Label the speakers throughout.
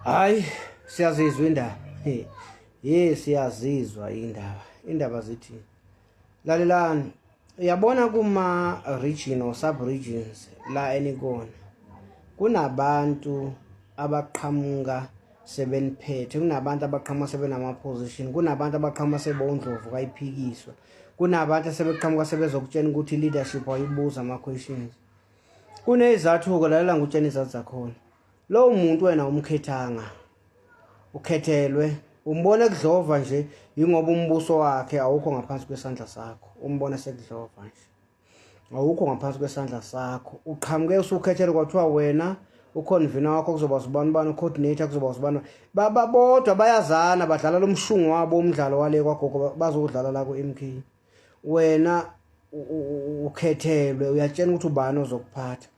Speaker 1: Hayi, siyazizwa indaba. Ye, siyazizwa indaba. Indaba zithi, lalelani, uyabona kuma region or sub regions la enikona kunabantu abaqhamuka sebeniphethe, kunabantu abaqhamuka sebenama position, kunabantu abaqhamuka sebondlovu kayiphikiswa, kunabantu asebeqhamuka sebezokutshela ukuthi leadership ayibuza ama questions. Kunezathu-ke, lalela ngutshena izathu zakhona. Lowo muntu wena umkhethanga, ukhethelwe, umbona ekudlova nje yingoba umbuso wakhe awukho ngaphansi kwesandla sakho. Umbona sekudlova nje, awukho ngaphansi kwesandla sakho. Uqhamuke usukhethelwe, kwathiwa wena uconvener wakho kuzoba usibani bani, ucoordinator kuzoba usibani. Babodwa bayazana, badlala lo mshungu wabo, umdlalo wale kwagogo bazowudlala la ku-MK. Wena ukhethelwe, uyatshena ukuthi ubani ozokuphatha.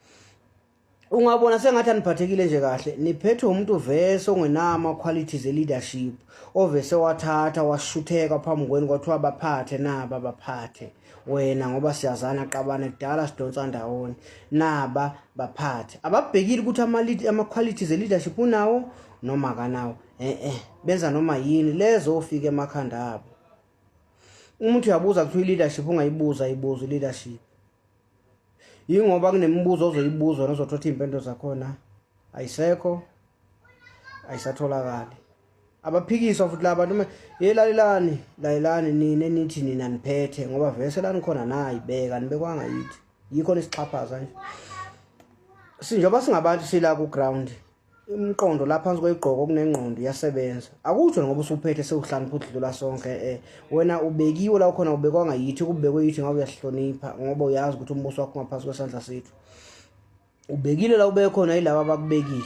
Speaker 1: Ungabona sengathi aniphathekile nje kahle, niphethwe umuntu vese ongenama qualities e-leadership, ovese wathatha washutheka phambi kwenu, kwathiwa baphathe naba, baphathe wena ngoba siyazana qabane, kudala sidonsa ndawonye, naba baphathe. Ababhekile ukuthi ama-qualities e-leadership unawo noma akanawo. Benza noma yini lezo ofika emakhanda abo. Umuntu uyabuza, kuthiwa i-leadership ungayibuza, ayibuza i-leadership, yingoba kunemibuzo ozoyibuza wena ozothola iy'mpendulo zakhona ayisekho, ayisatholakali. Abaphikiswa futhi laba bantu. Ye, lalelani, lalelani nina nithi nina niphethe, ngoba vese lani khona nayibeka, nibekwanga yithi, yikho nisixhaphaza nje. Sinjengoba singabantu sila ku-ground, umqondo la phansi kwegqoko kunengqondo iyasebenza. Akutsho ngoba usuphethe sewuhlakanipha udlula sonke. Wena ubekiwe la ukhona, ubekwanga yithi. Kubekwe yithi ngabe uyasihlonipha, ngoba uyazi ukuthi umbuso wakho ngaphansi kwesandla sethu. Ubekile la ube khona yilaba abakubekile,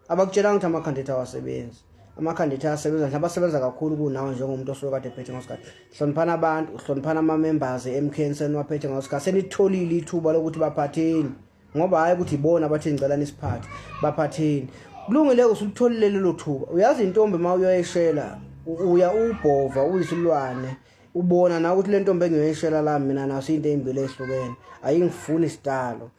Speaker 1: abakutshelanga ukuthi amakhandidate awasebenzi. Amakhandidate ayasebenza nje, abasebenza kakhulu kunawe njengomuntu osuke kade ephethe ngasikhathi. Hloniphana abantu, hloniphana ama-members e-MK seniwaphethe ngasikhathi, senitholile ithuba lokuthi baphatheni, ngoba hhayi ukuthi ibona abathi ngicela nisiphathe. Baphatheni, kulungile, usulitholile lelo thuba. Uyazi intombi uma uyoyeshela, uya ubhova uyisilwane, ubona na ukuthi le ntombi engiyoyeshela la mina naso into ey'mbili ey'hlukene, ayingifuni isidalo.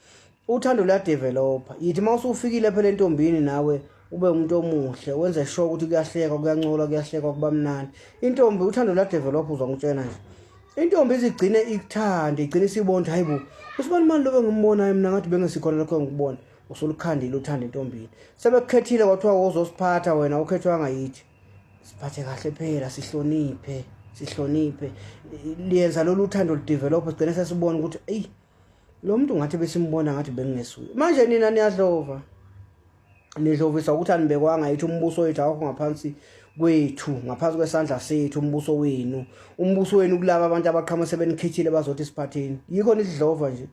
Speaker 1: Uthando luyadevelopha. Yithi uma usufikile phela entombini, nawe ube umuntu omuhle, wenze sure ukuthi kuyahlekwa, kuyancolwa, kuyahlekwa, kuba mnandi. Intombi, uthando luyadevelopha. Uzwa ngitshena nje, intombi izigcine ikuthande, igcine isibona ukuthi hayi bo, usibani mani lo bengimbonayo mina, ngathi bengesikhona lokho engikubona. Usulukhandile uthanda entombini, sebekukhethile, kwathiwa wozosiphatha wena, ukhethwanga yithi. Siphathe kahle phela, sihloniphe, sihloniphe. Liyenza lolu uthando ludevelop, sigcine sesibona ukuthi eyi, lo muntu ngathi besimbona ngathi bengingesuye. Manje nina niyadlova, nidlovisa ukuthi anibekwanga yithi, umbuso wethu awukho ngaphansi kwethu, ngaphansi kwesandla sethu. Umbuso wenu, umbuso wenu kulaba abantu abaqhamuka sebenikhethile bazothi siphatheni. Yikho nisidlova nje.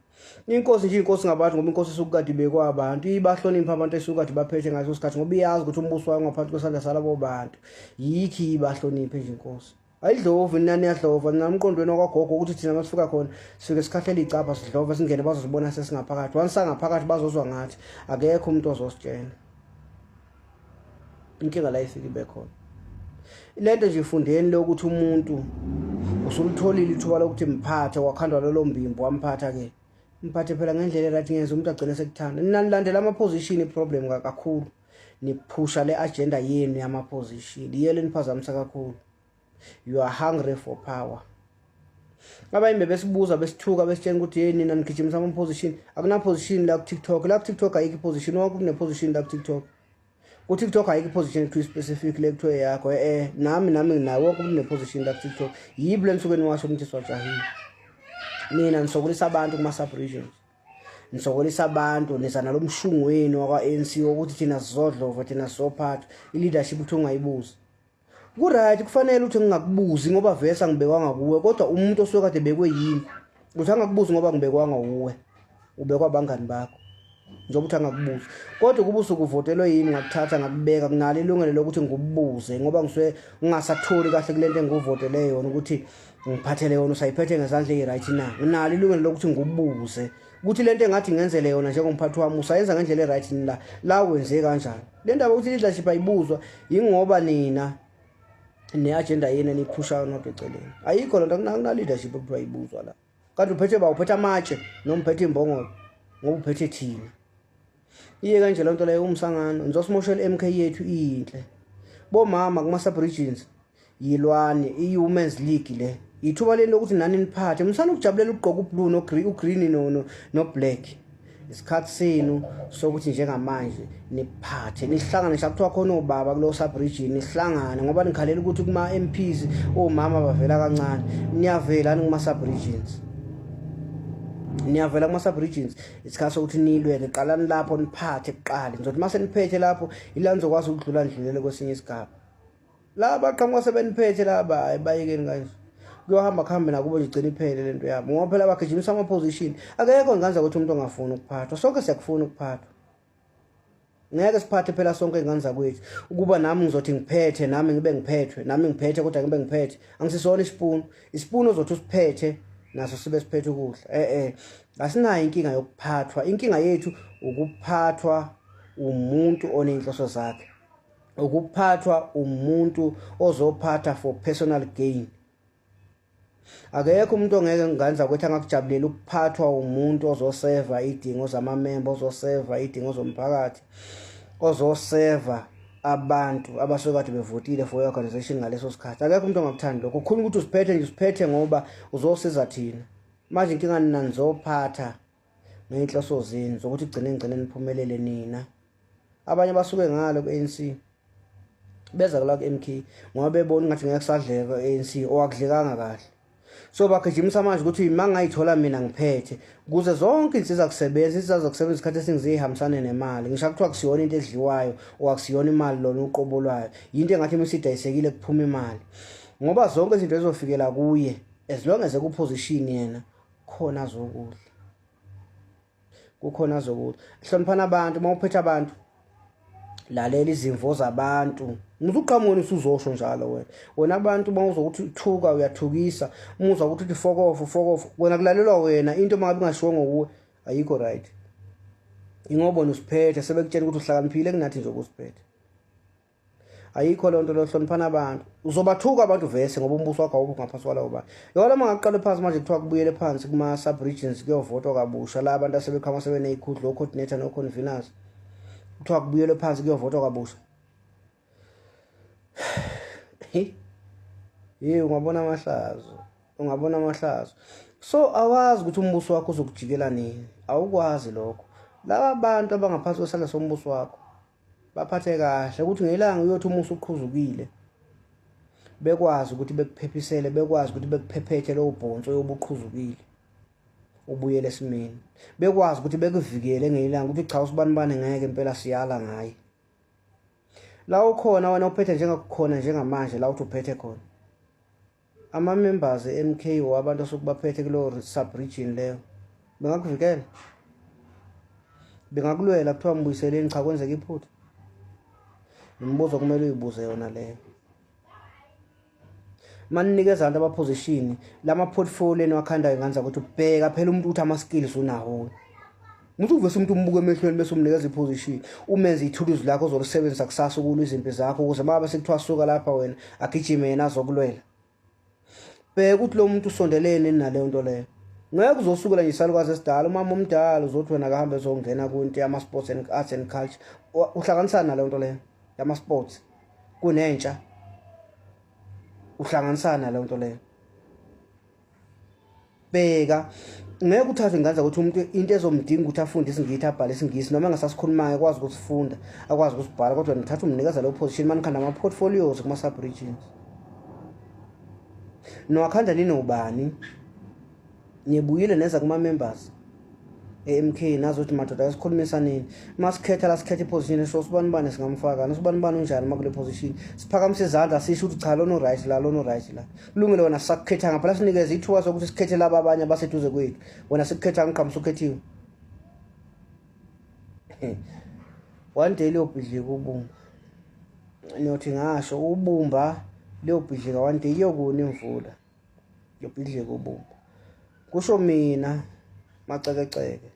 Speaker 1: Inkosi nje, inkosi ngabantu, ngoba inkosi isukade ibekwa abantu, ibahlonipha abantu esukade baphethe ngaso sikhathi, ngoba iyazi ukuthi umbuso wayo ngaphansi kwesandla salabo bantu. Yikho ibahloniphe nje inkosi, ayidlovi. Nina niyadlova nina emqondweni wakwagogo ukuthi thina masifika khona sifike sikhahlela icapha, sidlova, singene, bazosibona sesingaphakathi. Once sangaphakathi bazozwa ngathi, akekho umuntu ozositshela. Inkinga la ifike ibe khona lento nje, ifundeni lokuthi umuntu usulutholile ithuba lokuthi mphathe, wakhandwa lolo mbimbo, wamphatha-ke, mphathe phela ngendlela erathi ngenza umuntu agcine sekuthanda. Nina nilandela ama-position, i-problem kakhulu niphusha le agenda yenu yama-position, yiyo leniphazamisa kakhulu. You are hungry for power. Abanye bebesibuza, besithuka, besitshela ukuthi hey, nina nigijimisa ama-position. Akuna-position la ku-TikTok. La ku-TikTok ayikho i-position. Wonke kune-position la ku-TikTok. Ku-TikTok ayikho i-position ekuthiwa specific le kuthiwa yakho. Nami nginayo. Wonke umuntu une-position la ku-TikTok. Yibi le nisuke niwasho ukuthi siwajahile. Nina nisokolisa abantu kuma-sub regions, nisokolisa abantu, niza nalo mshungu wenu wakwa-ANC wokuthi thina sizodlova, thina sizophathwa. I-leadership ukuthi ungayibuzi, ku-right, kufanele ukuthi ngingakubuzi ngoba vese angibekwanga kuwe, kodwa umuntu osuke kade bekwe yini ukuthi angakubuzi ngoba ngibekwanga wuwe, ubekwa abangani bakho njengoba uthi angakubuzi. Kodwa kuba usukuvotelwe yimi, ngakuthatha ngakubeka, nginalo ilungelo lokuthi ngikubuze, ngoba ngisuke ngingasatholi kahle kule nto engikuvotele yona ukuthi ngiphathele yona, usayiphethe ngezandla eyi-right na. Nginalo ilungelo lokuthi ngikubuze ukuthi lento engathi ngenzele yona njengomphathi wami usayenza ngendlela e-right la, la wenze kanjani. Le ndaba ukuthi leadership ayibuzwa yingoba nina ne-agenda yenu eniyiphushayo nodwa eceleni. Ayikho lento, akuna leadership ekuthiwa ibuzwa la. Kanti uphethe ba, uphethe amatshe noma uphethe imbongolo, ngoba uphethe thina. Iye kanje loo nto leyo umsangano nizosimoshela i-MK yethu iyinhle. Bomama kuma-sub-regions yilwane i-Women's League le. Ithuba leni lokuthi nani niphathe. Msana ukujabulela ukugqoka ublue no green, ugreen no black. Isikhathi senu sokuthi njengamanje niphathe nihlangane ngisho kuthiwa khona obaba kulo sub region nihlangane ngoba nikhalela ukuthi kuma MPs omama bavela kancane. Niyavela kuma sub regions. Niyavela kuma sub regions. Isikhathi sokuthi nilwele qalani lapho niphathe kuqala. Nizothi mase niphethe lapho ila nizokwazi ukudlula nidlulele kwesinye isigaba. Laba qhamuka sebeniphethe laba bayekeni kanje. Kuyohamba kuhambe nakubo nje igcine iphele lento yabo ngoba phela bagijimisa ama-position. Akekho nganza ukuthi umuntu ongafuni ukuphathwa, sonke siyakufuna ukuphathwa. Ngeke siphathe phela sonke ingane zakwethu ukuba nami ngizothi ngiphethe nami ngibe ngiphethwe nami ngiphethe kodwa ngibe ngiphethe. Angisisona isipunu, isipunu ozothi usiphethe naso sibe siphethe ukudla. Asinayo inkinga yokuphathwa, inkinga yethu ukuphathwa umuntu oney'nhloso zakhe, ukuphathwa umuntu ozophatha for personal gain. Akekho umuntu ongeke nganza ukuthi angakujabulela ukuphathwa umuntu ozoseva idingo zamamemba, ozoseva idingo zomphakathi, ozoseva abantu abasuke kade bevotile for i-organization ngaleso sikhathi. Akekho umuntu ongakuthandi lokho. Kukhulu ukuthi usiphethe nje, usiphethe ngoba uzosiza thina. Manje inkinga nina nizophatha ngey'nhloso zenu zokuthi gcine ngigcine niphumelele nina. Abanye basuke ngalo ku-ANC beza kula ku-MK ngoba bebona ngathi ngeke kusadleka ku-ANC owakudlekanga kahle. So bagijimisa manje ukuthi mangayithola mina ngiphethe ukuze zonke insiza kusebenza, insiza zokusebenza isikhathi esingizihambisane nemali. Ngisho kuthiwa kusiyona into edliwayo or akusiyona imali lona uqobo lwayo, yinto engathi uma isidayisekile kuphuma imali ngoba zonke izinto ezizofikela kuye as long as ekuposition yena khona zokudla, kukhona zokudla. Hloniphana abantu, uma uphethe abantu lalela izimvo zabantu. Umuntu uqhamuka usuzosho njalo wena. Wena abantu uma uzokuthi uthuka uyathukisa, uma uzwa ukuthi uthi fuck off, fuck off, wena kulalelwa wena. Into uma ngabe ingashiwo ngokuwe ayikho right. Ingoba wena usiphethe sebekutshela ukuthi uhlakaniphile kunathi nje usiphethe. Ayikho leyo nto leyo, hloniphana abantu. Uzobathuka abantu vese ngoba umbuso wakho awukho ngaphansi kwalawo bantu. Yona uma ngaqala phansi manje kuthiwa kubuyele phansi kuma sub regions kuyovotwa kabusha la abantu asebeqhamuka sebeney'khundla o-coordinator no-conveners. Kuthiwa kubuyele phansi kuyovotwa kabusha. Hey, ungabona amahlazo, ungabona amahlazo. So awazi ukuthi umbuso wakho uzokujikela nini, awukwazi lokho. Laba bantu abangaphansi kwesandla sombuso wakho baphathe kahle ukuthi ngelanga uyothi uma usuqhuzukile bekwazi ukuthi bekuphephisele, bekwazi ukuthi bekuphephethe lowo bhonso oyobe uqhuzukile ubuyele esimeni, bekwazi ukuthi bekuvikele ngelanga ukuthi cha usibanibane ngeke impela siyala ngaye. La ukhona wena uphethe njengakukhona njengamanje la uthi uphethe khona ama-members e-MK or abantu asukubaphethe kuleyo sub-region leyo bengakuvikela, bengakulwela kuthiwa mbuyiseleni, cha kwenzeka iphutha. Imibuzo kumele uyibuze yona leyo. Maninikeza abantu abaposition lama portfolio eniwakhandayo nganza ukuthi ubheka phela umuntu ukuthi ama skills unawo. Umuntu uvese umuntu umbuke emehlweni bese umnikeza iposition, umenze ithuluzi lakho ozolisebenzisa kusasa ukulwa izimpi zakho ukuze uma sekuthiwa suka lapha wena agijime yena azokulwela. Bheka ukuthi lo muntu usondelene naleyo nto leyo. Ngeke uzosukela nje isalukazi esidala, umama omdala uzothi wena akahambe ezongena kwinto yama-sports and arts and culture. Uhlanganisana naleyo nto leyo yama-sports kunentsha, uhlanganisana naleyo nto leyo. Bheka ngeke uthathe nganza ukuthi umuntu into ezomdinga ukuthi afunde isingisi abhale isingisi noma engasasikhulumayo akwazi ukusifunda akwazi ukusibhala, kodwa nithatha umnikeza leyo position manikhanda ama-portfolios kuma-sub-regions. Niwakhanda ninobani? Nibuyile neza kuma-members e-MK nazothi madoda asikhulumisaneni masikhetha la sikhetha iposition so sibanibani singamfaka nosibanibani unjani uma kule position, siphakamise izandla sisho ukuthi cha lona right la, lona right la, kulungile wena sisakukhethanga phela, sinikeze ithuba sokuthi sikhethe laba abanye abaseduze kwethu, wena sikukhetha ngiqhamusa ukhethiwe. One day liyobhidlika ubumba, niyothi ngasho ubumba liyobhidlika one day, iyokuna imvula liyobhidlika ubumba, kusho mina macekeceke.